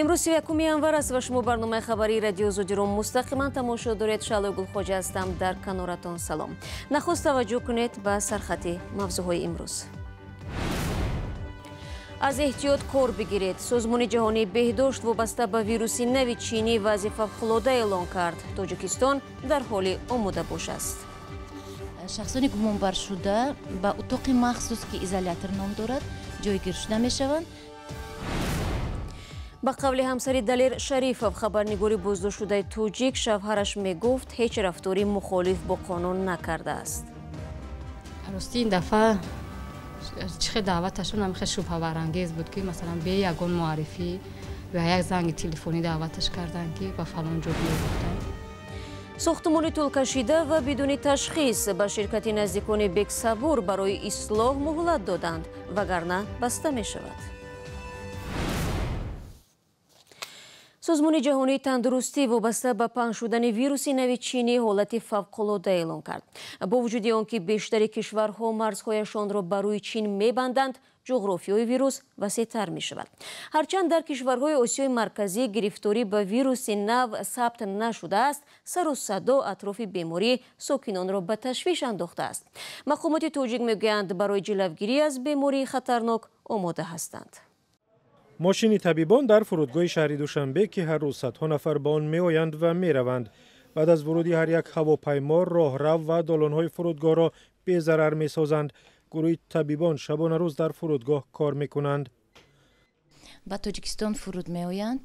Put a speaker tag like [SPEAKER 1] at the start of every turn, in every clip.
[SPEAKER 1] Имрӯз 31 январ аст ва шумо барномаи хабарии Радиои Озодиро мустақиман тамошо доред. Шаълои Гулхоҷа ҳастам, дар каноратон салом. Нахуст таваҷҷӯҳ кунед ба сархати мавзӯъҳои имрӯз. Аз эҳтиёт кор бигиред. Созмони ҷаҳонии беҳдошт вобаста ба вируси нави чинӣ вазъи фавқулода эълон кард. Тоҷикистон дар ҳоли омодабош аст.
[SPEAKER 2] Шахсони гумонбаршуда ба утоқи махсус, ки изолятор ном дорад, ҷойгир шуда мешаванд.
[SPEAKER 1] Ба қавли ҳамсари Далер Шарифов, хабарнигори боздоштшудаи тоҷик, шавҳараш мегуфт ҳеҷ рафтори мухолиф бо қонун накардааст.
[SPEAKER 3] Рости ин дафъа чӣ хел даъваташон ҳам хел шубҳабарангез буд, ки масалан бе ягон муаррифӣ ва як занги телефонӣ даъваташ карданд, ки ба фалон ҷо биё гуфтанд.
[SPEAKER 1] Сохтумони тӯлкашида ва бидуни ташхис ба ширкати наздикони Бексабур барои ислоҳ муҳлат доданд, вагарна баста мешавад. Созмони ҷаҳонии тандурустӣ вобаста ба паҳн шудани вируси нави чинӣ ҳолати фавқулода эълон кард. Бо вуҷуди он ки бештари кишварҳо марзҳояшонро ба рӯи Чин мебанданд, ҷуғрофиёи вирус васеътар мешавад. Ҳарчанд дар кишварҳои Осиёи Марказӣ гирифторӣ ба вируси нав сабт нашудааст, сару садо атрофи беморӣ сокинонро ба ташвиш андохтааст. Мақомоти тоҷик мегӯянд, барои ҷилавгирӣ аз бемории хатарнок омода ҳастанд.
[SPEAKER 4] Мошини табибон дар фурудгоҳи шаҳри Душанбе, ки ҳар рӯз садҳо нафар ба он меоянд ва мераванд. Баъд аз вуруди ҳар як ҳавопаймо роҳрав ва долонҳои фурудгоҳро безарар месозанд. Гурӯҳи табибон шабона рӯз дар фурудгоҳ кор мекунанд.
[SPEAKER 2] Ба Тоҷикистон фуруд меоянд,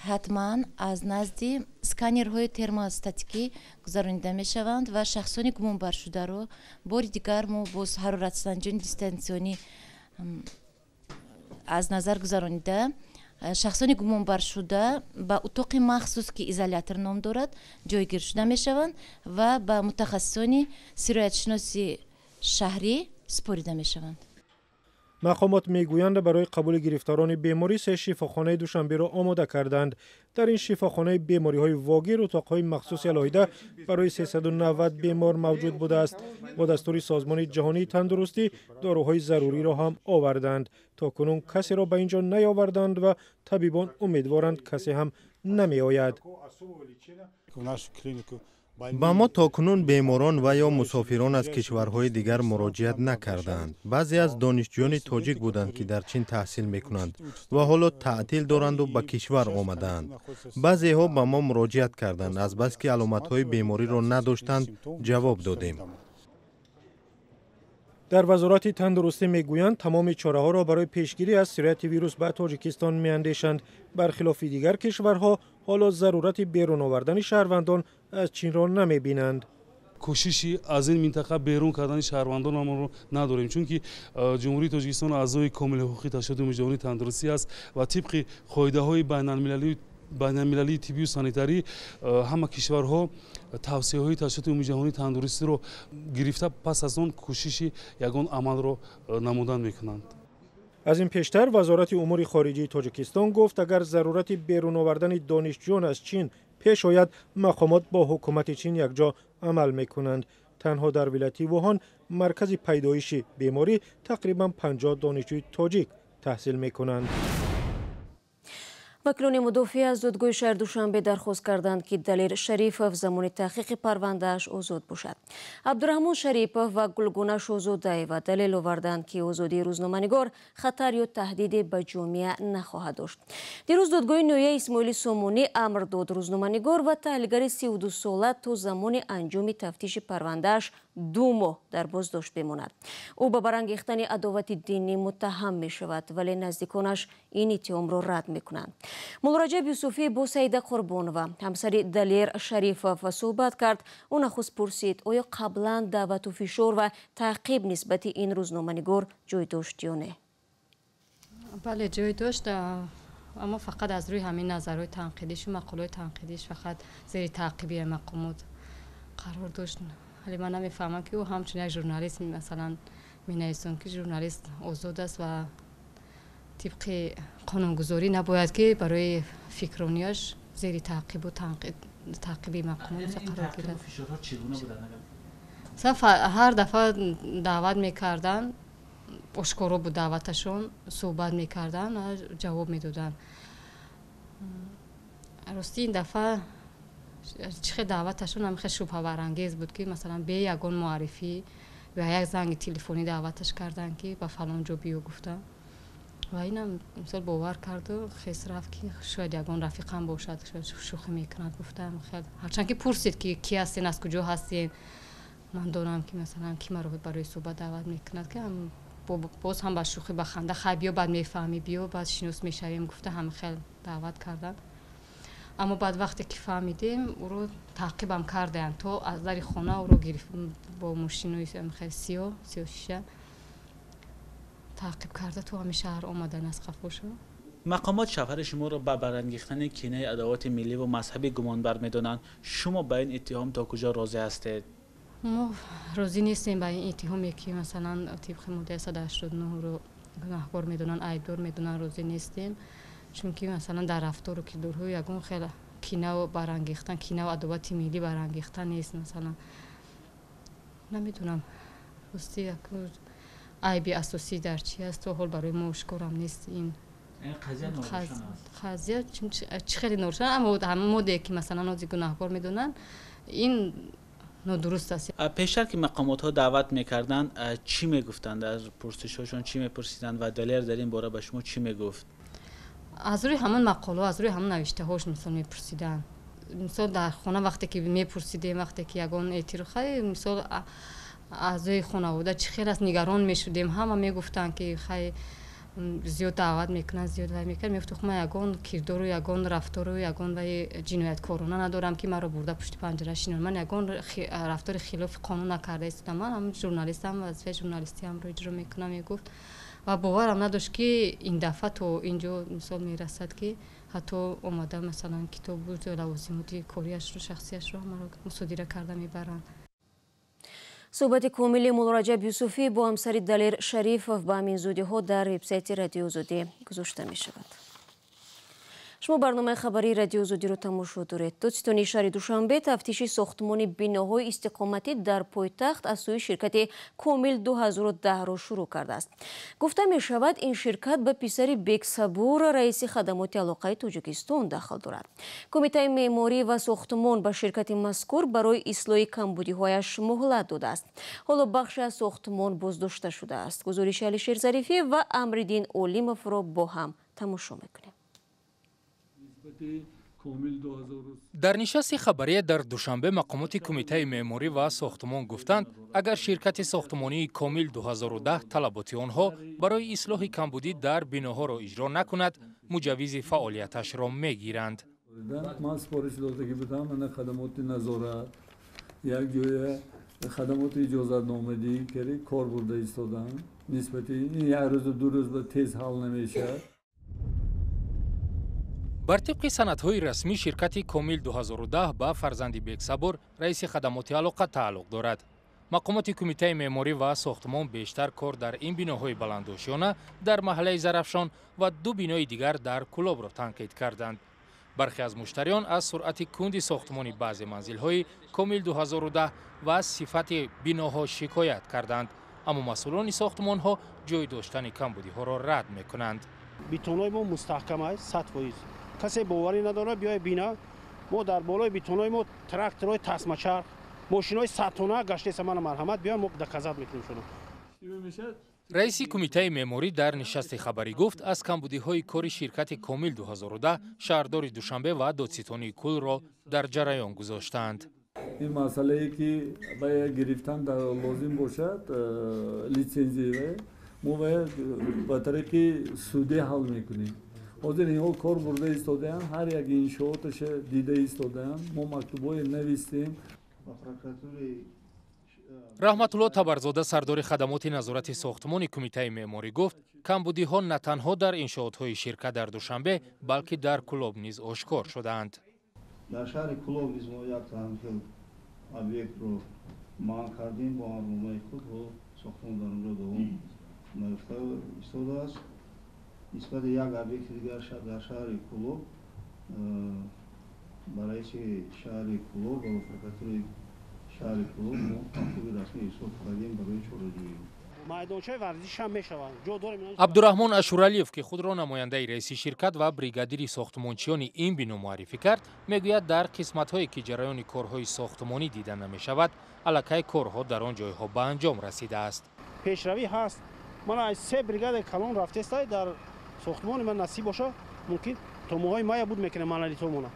[SPEAKER 2] ҳатман аз назди сканерҳои термостатикӣ гузаронида мешаванд ва шахсони гумонбаршударо бори дигар мо боз ҳароратсанҷони дистансионӣ аз назар гузаронида, шахсони гумонбаршуда ба утоқи махсус, ки изолятор ном дорад, ҷойгир шуда мешаванд ва ба мутахассисони сироятшиноси шаҳрӣ супорида мешаванд.
[SPEAKER 4] Мақомот мегӯянд, барои қабули гирифторони беморӣ се шифохонаи Душанберо омода карданд. Дар ин шифохонаи бемориҳои вогир утоқҳои махсуси алоҳида барои 390 бемор мавҷуд будааст. Бо дастури Созмони ҷаҳонии тандурустӣ доруҳои заруриро ҳам оварданд. То кунун касеро ба ин ҷо наёварданд ва табибон умедворанд, касе ҳам намеояд.
[SPEAKER 5] Ба мо то кунун беморон ва ё мусофирон аз кишварҳои дигар муроҷиат накардаанд. Баъзе аз донишҷӯёни тоҷик буданд, ки дар Чин таҳсил мекунанд ва ҳоло таътил доранду ба кишвар омадаанд. Баъзеҳо ба мо муроҷиат карданд. Азбаски аломатҳои бемориро надоштанд, ҷавоб додем.
[SPEAKER 4] Дар Вазорати тандурустӣ мегӯянд, тамоми чораҳоро барои пешгирӣ аз сирояти вирус ба Тоҷикистон меандешанд. Бархилофи дигар кишварҳо, ҳоло зарурати берун овардани шаҳрвандон аз Чинро намебинанд.
[SPEAKER 6] Кӯшиши аз ин минтақа берун кардани шаҳрвандонамонро надорем, чунки Ҷумҳурии Тоҷикистон аъзои комили ҳуқуқи Ташкилоти Умумиҷаҳонии тандурустӣ аст ва тибқи қоидаҳои байналмилалии тиббию санитарӣ ҳама кишварҳо тавсияҳои Ташкилоти Умумиҷаҳонии тандурустиро гирифта, пас аз он кӯшиши ягон амалро намудан мекунанд.
[SPEAKER 4] Аз ин пештар Вазорати умури хориҷии Тоҷикистон гуфт, агар зарурати берун овардани донишҷӯён аз Чин пеш ояд, мақомот бо ҳукумати Чин якҷо амал мекунанд. Танҳо дар вилояти Вуҳон, маркази пайдоиши беморӣ, тақрибан 50 донишҷӯи тоҷик таҳсил мекунанд.
[SPEAKER 1] Вакилони мудофиа аз додгоҳи шаҳри Душанбе дархост карданд, ки Далер Шарифов замони таҳқиқи парвандааш озод бошад. Абдураҳмон Шарипов ва Гулгуна Шозодаева далел оварданд, ки озодии рӯзноманигор хатар ё таҳдиде ба ҷомеа нахоҳад дошт. Дирӯз додгоҳи ноҳияи Исмоили Сомонӣ амр дод, рӯзноманигор ва таҳлилгари 32сола то замони анҷоми тафтиши парвандааш 2 моҳ дар боздошт бемонад. Ӯ ба барангехтани адовати динӣ муттаҳам мешавад, вале наздиконаш ин иттиҳомро рад мекунанд. Муллораҷаб Юсуфӣ бо Саида Қурбонова, ҳамсари Далер Шарифов, суҳбат кард. Ӯ нахуст пурсид, оё қаблан даъвату фишор ва таъқиб нисбати ин рӯзноманигор ҷой дошт ё не?
[SPEAKER 3] Бале, ҷой дошт, аммо фақат аз рӯи ҳамин назарҳои танқидишу мақолаҳои танқидиш фақат зери таъқиби мақомот қарор дошт. Вале ман намефаҳмам, ки ӯ ҳамчун як журналист, масалан, менависанд, ки журналист озод аст ва тибқи қонунгузорӣ набояд, ки барои фикронияш Зери таъқибу таъқиби мақомот қарор гирад. Ҳар дафъа даъват мекарданд, ошкоро буд даъваташон, суҳбат мекарданд, ҷавоб медоданд. Ростӣ, ин дафъа чӣ хел даъваташон ҳамихел шубҳабарангез буд, ки масалан бе ягон муаррифӣ ва як занги телефонӣ даъваташ карданд, ки ба фалон ҷо биё гуфтанд. Ва инам мисол бовар карду хес рафт, ки шояд ягон рафиқам бошад, шояд шӯхӣ мекунад гуфтам. Ҳарчанд ки пурсид, ки кӣ ҳастен, аз куҷо ҳастен, ман донам, ки масалан ки маро барои суҳбат даъват мекунад, ки боз ҳам ба шӯхӣ, ба ханда, хай, биё, баъд мефаҳмӣ, биё, баъд шинос мешавем гуфта, ҳама хел даъват карданд. Аммо баъд вақте ки фаҳмидем, ӯро таъқибам кардаянд, то аз дари хона ӯро гирифт, бо мошинои хел сиёҳ, сиёҳшиша таъқиб карда, то ҳамин шаҳр омадан аз қафошо.
[SPEAKER 7] Мақомот шавҳари шуморо ба барангехтани кинаи адовати миллӣ ва мазҳабӣ гумонбар медонанд. Шумо ба ин иттиҳом то куҷо розӣ ҳастед?
[SPEAKER 3] Мо розӣ нестем ба ин иттиҳоме, ки масалан тибқи моддаи 189-ро гунаҳкор медонанд, айбдор медонанд. Розӣ нестем, чунки масалан дар рафтору кирдорҳои ягон хел кинаву барангехтан, кинаву адовати миллӣ барангехтан нест. Масалан, намедонам, ростӣ, айби асосӣ дар чи аст, то ҳол барои мо ошкорам нест ин қазия. Чӣ хеле норӯшан, аммо ҳама моддае, ки масалан ҳозир гунаҳкор медонанд, ин нодуруст аст.
[SPEAKER 7] Пештар ки мақомотҳо даъват мекарданд, чӣ мегуфтанд? Дар пурсишҳошон чӣ мепурсиданд ва Далер дар ин бора ба шумо чӣ мегуфт?
[SPEAKER 3] Аз рӯи ҳамон мақолаҳо, аз рӯи ҳамон навиштаҳош мисол мепурсиданд. Мисол, дар хона вақте ки мепурсидем, вақте ки ягон эътироф, хай, мисол, аъзои хонавода чӣ хел аст, нигарон мешудем. Ҳама мегуфтанд, ки хай, зиёд даъват мекунанд, зиёд вай мекунанд. Мегуфт: ман ягон кирдору, ягон рафтору, ягон вай ҷинояткорона надорам, ки маро бурда пушти панҷара шинон. Ман ягон рафтори хилофи қонун накарда истодам, ман ҳам журналистам, вазифаи журналистиамро иҷро мекунам, мегуфт. Ва боварам надошт, ки ин дафъа то ин ҷо мисол мерасад, ки ҳатто омада, масалан, китобу лавозимоти кориашро, шахсияшро маро мусодира карда мебаранд.
[SPEAKER 1] Суҳбати комили Муллораҷаб Юсуфӣ бо ҳамсари Далер Шарифов ба ҳамин зудиҳо дар вебсайти Радиои Озодӣ гузошта мешавад. Шумо барномаи хабарии Радиои Озодиро тамошо доред. Додситонии шаҳри Душанбе тафтиши сохтмони биноҳои истиқоматӣ дар пойтахт аз сӯи ширкати Комил 2010-ро шурӯъ кардааст. Гуфта мешавад, ин ширкат ба писари Бексабур, раиси хадамоти алоқаи Тоҷикистон, дахл дорад. Кумитаи меъморӣ ва сохтмон ба ширкати мазкур барои ислоҳи камбудиҳояш муҳлат додааст. Ҳоло бахше аз сохтмон боздошта шудааст. Гузориши Алишер Зарифӣ ва Амриддин Олимовро бо ҳам тамошо мекунем.
[SPEAKER 8] Дар нишасти хабарие дар Душанбе мақомоти Кумитаи меъморӣ ва сохтмон гуфтанд, агар ширкати сохтмонии Комил 2010 талаботи онҳо барои ислоҳи камбудӣ дар биноҳоро иҷро накунад, муҷаввизи фаъолияташро мегиранд.
[SPEAKER 9] Ман супориш додагӣ будам, ана хадамоти назорат як ҷоя хадамоти иҷозатномадиҳӣ кари кор бурда истодам. Нисбати ин як рӯзу ду рӯз ба тез ҳал намешавад.
[SPEAKER 8] Бар тибқи санадҳои расмӣ, ширкати Комил 2010 ба фарзанди Бексабур, раиси хадамоти алоқа, тааллуқ дорад. Мақомоти Кумитаи меъморӣ ва сохтмон бештар кор дар ин биноҳои баландошёна дар маҳаллаи Зарафшон ва ду бинои дигар дар Кӯлобро танқид карданд. Бархе аз муштариён аз суръати кунди сохтмони баъзе манзилҳои Комил 2010 ва сифати биноҳо шикоят карданд, аммо масъулони сохтмонҳо ҷой доштани камбудиҳоро рад мекунанд.
[SPEAKER 10] Бетонҳои мо мустаҳкам аст 100%. Касе боварӣ надорад, биёй бина. Мо дар болои бетонҳои мо тракторҳои тасмачарх, мошинои садтона гаштеса. Мана, марҳамат, биёй, мо доказать мекунем шуно.
[SPEAKER 8] Раиси Кумитаи меъморӣ дар нишасти хабарӣ гуфт, аз камбудиҳои кори ширкати Комил 2010 шаҳрдори Душанбе ва додситонии кулро дар ҷараён гузоштаанд.
[SPEAKER 9] Ин масъалае, ки вая гирифтан дар лозим бошад, литсензия, мо вая ба тариқи судӣ ҳал мекунем. Ҳозир инҳо кор бурда истодаанд, ҳар як иншооташа дида истодаанд. Мо мактубҳое навистем.
[SPEAKER 8] Раҳматулло Табарзода, сардори хадамоти назорати сохтмони Кумитаи меъморӣ, гуфт, камбудиҳо на танҳо дар иншоотҳои ширкат дар Душанбе, балки дар Кӯлоб низ ошкор шудаанд.
[SPEAKER 11] Дар шаҳри Кӯлоб низ мо як хел объектро манъ кардем бо амрномаи худ. Сохтмон дар онҷо давом наёфта истодааст. Нисбати як объекти дигар дар шаҳри Кӯлоб. Ба раиси шаҳри Кӯлоб ва прокуратураи шаҳри Кӯлоб мо мактуби расмӣ ирсол кардем барои чораҷӯӣ.
[SPEAKER 10] Майдончаи варзиш ҳам мешаванд. Ҷо дорем.
[SPEAKER 8] Абдураҳмон Ашуралиев, ки худро намояндаи раиси ширкат ва бригадири сохтмончиёни ин бино муаррифӣ кард, мегӯяд, дар қисматҳое ки ҷараёни корҳои сохтмонӣ дида намешавад, аллакай корҳо дар он ҷойҳо ба анҷом расидааст.
[SPEAKER 10] Пешравӣ ҳаст. Ман аз се бригадаи калон рафтестай дар сохтмони ман, насиб боша, мумкин то моҳои мая буд мекунем аналитомона.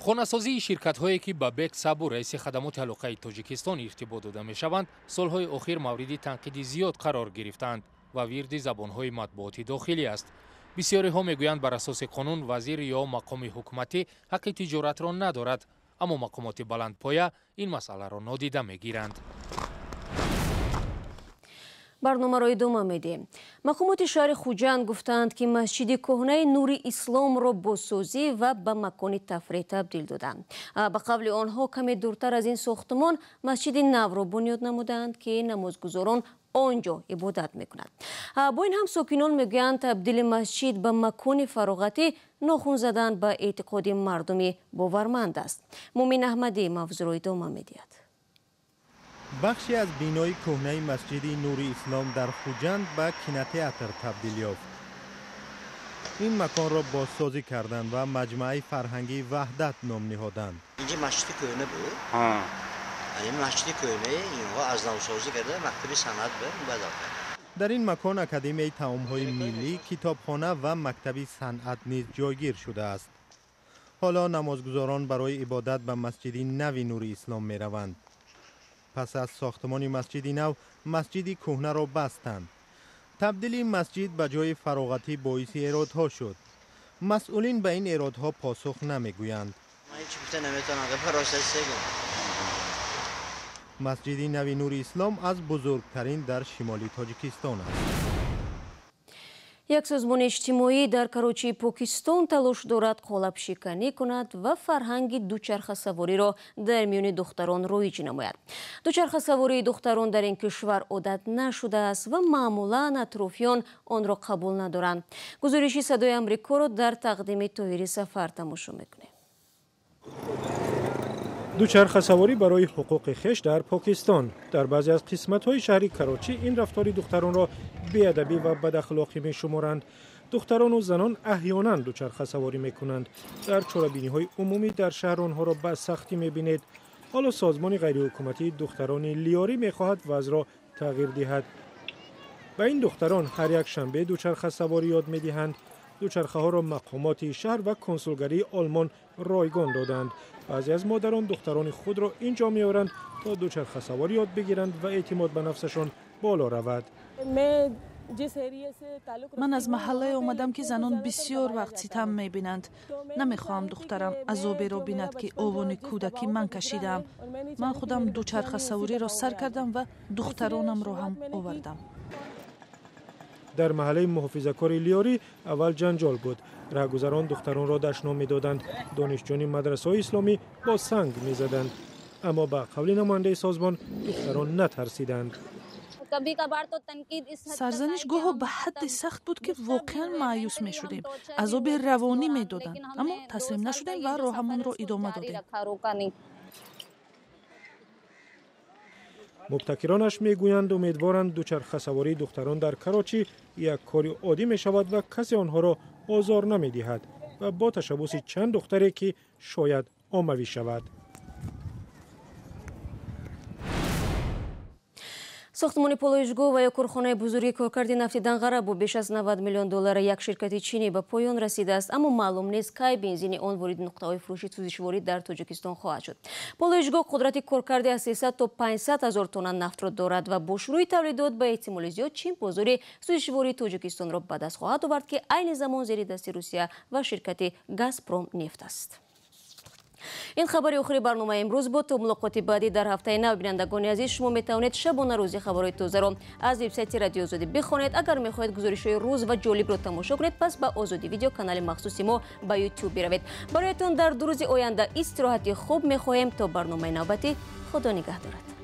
[SPEAKER 8] Хонасозии ширкатҳое, ки ба Бек Сабур, раиси хадамоти алоқаи Тоҷикистон, иртибот дода мешаванд, солҳои охир мавриди танқиди зиёд қарор гирифтаанд ва вирди забонҳои матбуоти дохилӣ аст. Бисёриҳо мегӯянд, бар асоси қонун вазир ё мақоми ҳукуматӣ ҳаққи тиҷоратро надорад, аммо мақомоти баландпоя ин масъаларо нодида мегиранд.
[SPEAKER 1] Барномаро идома медиҳем. Мақомоти шаҳри Хуҷанд гуфтаанд, ки масҷиди кӯҳнаи Нури Исломро бозсозӣ ва ба макони тафреҳ табдил доданд. Ба қавли онҳо, каме дуртар аз ин сохтмон масҷиди навро бунёд намудаанд, ки намозгузорон он ҷо ибодат мекунанд. Бо ин ҳам сокинон мегӯянд, табдили масҷид ба макони фароғатӣ нохун задан ба эътиқоди мардуми боварманд аст. Мумин Аҳмадӣ мавзӯъро идома медиҳад.
[SPEAKER 5] Бахше аз бинои кӯҳнаи масҷиди Нури Ислом дар Хуҷанд ба кинотеатр табдил ёфт. Ин маконро бозсозӣ карданд ва маҷмӯаи фарҳангии Ваҳдат ном ниҳоданд.
[SPEAKER 12] Инҷа масҷиди кӯҳна буд. Ин масҷиди кӯҳнаи инҳо аз навсозӣ карда мактаби санъат ба бадал карданд.
[SPEAKER 5] Дар ин макон Академияи таомҳои миллӣ, китобхона ва мактаби санъат низ ҷойгир шудааст. Ҳоло намозгузорон барои ибодат ба масҷиди нави Нури Ислом мераванд. Пас аз сохтмони масҷиди нав масҷиди кӯҳнаро бастанд. Табдили масҷид ба ҷои фароғатӣ боиси эродҳо шуд. Масъулин ба ин эродҳо посух намегӯянд. Масҷиди нави Нури Ислом аз бузургтарин дар шимоли Тоҷикистон аст.
[SPEAKER 1] Як созмони иҷтимоӣ дар Карочии Покистон талош дорад қолабшиканӣ кунад ва фарҳанги дучархасавориро дар миёни духтарон роиҷ намояд. Дучархасавории духтарон дар ин кишвар одат нашудааст ва маъмулан атрофиён онро қабул надоранд. Гузориши Садои Амрикоро дар тақдими Тоҳири Сафар тамошо мекунем.
[SPEAKER 4] Дучархасаворӣ барои ҳуқуқи хеш дар Покистон. Дар баъзе аз қисматҳои шаҳри Карочӣ ин рафтори духтаронро беадабӣ ва бадахлоқӣ мешуморанд. Духтарону занон аҳёнан дучархасаворӣ мекунанд. Дар чорабиниҳои умумӣ дар шаҳр онҳоро ба сахтӣ мебинед. Ҳоло созмони ғайриҳукуматии духтарони Лиёрӣ мехоҳад вазъро тағйир диҳад. Ба ин духтарон ҳар як шанбе дучархасаворӣ ёд медиҳанд. Дучархаҳоро мақомоти шаҳр ва консулгарии Олмон ройгон доданд. Баъзе аз модарон духтарони худро ин ҷо меоранд, то дучархасаворӣ ёд бигиранд ва эътимод ба нафсашон боло равад.
[SPEAKER 13] Ман аз маҳаллае омадам, ки занон бисёр вақт ситам мебинанд. Намехоҳам духтарам азоберо бинад, ки овони кӯдакӣ ман кашидаам. Ман худам дучархасавориро сар кардам ва духтаронамро ҳам овардам.
[SPEAKER 4] Дар маҳаллаи муҳофизакори Лиёрӣ аввал ҷанҷол буд. Раҳгузарон духтаронро дашном медоданд. Донишҷӯёни мадрасаҳои исломӣ бо санг мезаданд. Аммо ба қавли намояндаи созмон, духтарон натарсиданд.
[SPEAKER 13] Сарзаниш гоҳо ба ҳадде сахт буд, ки воқеан маъюс мешудем. Азоби равонӣ медоданд, аммо таслим нашудем ва роҳамонро идома додем.
[SPEAKER 4] Мубтакиронаш мегӯянд, умедворанд дучархасавории духтарон дар Карочӣ як кори оддӣ мешавад ва касе онҳоро озор намедиҳад ва бо ташаббуси чанд духтаре, ки шояд оммавӣ шавад.
[SPEAKER 1] Сохтмони полоишгоҳ ва ё корхонаи бузурги коркарди нафти Данғара бо беш аз 90 миллион доллара як ширкати чинӣ ба поён расидааст, аммо маълум нест, кай бензини он вориди нуқтаҳои фурӯши сӯзишворӣ дар Тоҷикистон хоҳад шуд. Полоишгоҳ қудрати коркарди аз 300 то 500 ҳазор тонна нафтро дорад ва бо шурӯи тавлидот ба эҳтимоли зиёд Чин бозори сӯзишвории Тоҷикистонро ба даст хоҳад овард, ки айни замон зери дасти Русия ва ширкати Газпром нефт аст. Ин хабари охири барномаи имрӯз буд. То мулоқоти баъдӣ дар ҳафтаи нав, бинандагони азиз, шумо метавонед шабона рӯзи хабарҳои тозаро аз вебсайти Радиои Озодӣ бихонед. Агар мехоҳед гузоришҳои рӯз ва ҷолибро тамошо кунед, пас ба Озодӣ видео канали махсуси мо ба YouTube биравед. Бароятон дар 2 рӯзи оянда истироҳати хуб мехоҳем. То барномаи навбатӣ, Худо нигаҳдорад.